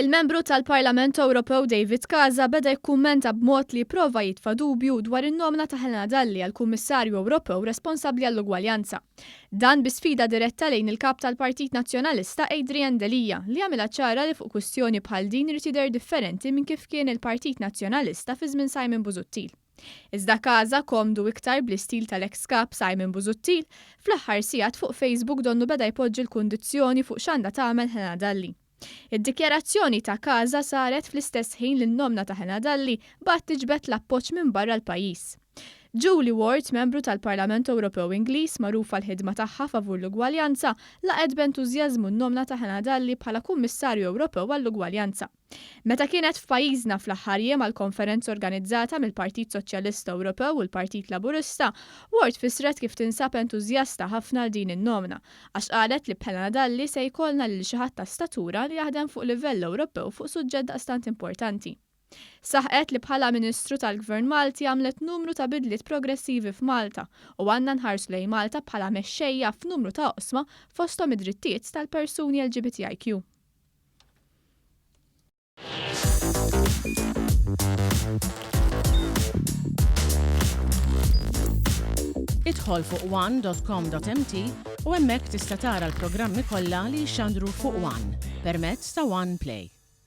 Il-Membru tal-Parlament Ewropew David Casa beda jikkummenta b'mod li jipprova jitfa' dubju dwar in-nomina ta' Helena Dalli għal Kummissarju Ewropew responsabbli għall-ugwaljanza. Dan bi sfida diretta lejn il-Kap tal-Partit Nazzjonalista Adrian Delia li għamilha ċara li fuq kwistjoni bħal din irid jidher differenti minn kif kien il-Partit Nazzjonalista fi żmien Simon Busuttil. Iżda Casa komdu iktar bl-istil tal-eks Kap Simon Busuttil, fl-aħħar sigħat fuq Facebook donnu beda jpoġġi l-kundizzjoni fuq x'għandha tagħmel Helena Dalli. Id-dikjarazzjoni ta' Casa saret fl-istess ħin li n-nomna ta' Helena Dalli baqgħet tiġbed l-appoġġ minn barra l-pajjiż. Julie Ward, membru tal-Parlament Ewropew Ingliż magħruf għall-ħidma tagħha favur l-ugwaljanza, laqgħet b'entużjażmu n-nomna ta' Helena Dalli bħala Kummissarju Ewropew għall-Ugwaljanza. Meta kienet f'pajjiżna fl-aħħar jiem għal konferenza organizzata mill-Partit Soċjalista Ewropew u l-Partit Laburista, Ward fissret kif tinsab entużjasta ħafna għal din in-nomina, għax qalet li b'Helena Dalli se jkollna lil xi ħadd ta' statura li jaħdem fuq livell Ewropew fuq suġġett daqstant importanti. Saħqet li bħala Ministru tal-Gvern Malti għamlet numru ta' bidliet progressivi f'Malta u għandna nħarsu lejn Malta bħala mexxejja f'numru ta' oqsma fosthom id-drittijiet tal-persuni LGBTIQ. Idħol fuq one.com.mt u hemmhekk tista' tara l-programmi kollha li jixxandru fuq One permezz ta' One Play.